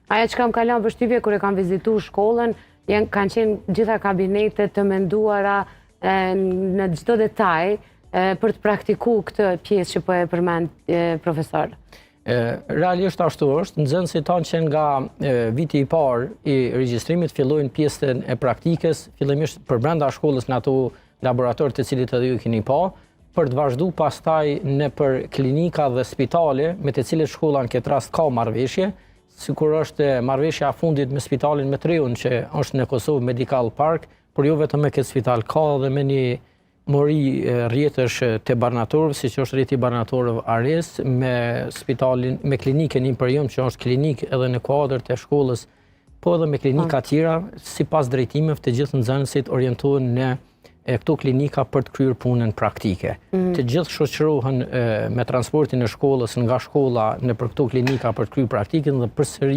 Ajo që kam ka lënë përshtypje kur e kam vizitu shkollën, janë kanë qenë gjitha kabinetet të menduara në çdo detaj për të praktiku këtë pjesë që po e përmend profesor. Realisht ashtu është, nxënësit tanë që nga viti i parë i regjistrimit fillojnë pjesën e praktikës, fillimisht përbrenda shkollës në ato laborator të cilit edhe ju keni pa, për të vazhdu pastaj nëpër klinika dhe spitale me të cilët shkolla në këtë rast ka marrëveshje, sikur është marrëveshja e fundit me spitalin Metreon që është në Kosovë Medical Park, por jo vetëm me këtë spital, ka edhe me një mori rrjetesh të barnatorëve, siç është rrjeti i barnatorëve Ares, me spitalin, me klinikën Imperium, që është klinikë edhe në kuadër të shkollës, po edhe me klinika tjera, sipas drejtimeve të gjithë nxënësit orientohen në këto klinika për të kryer punën praktike. Të gjithë shoqërohen me transportin e shkollës nga shkolla në për këto klinika për të kryer praktikën dhe përsëri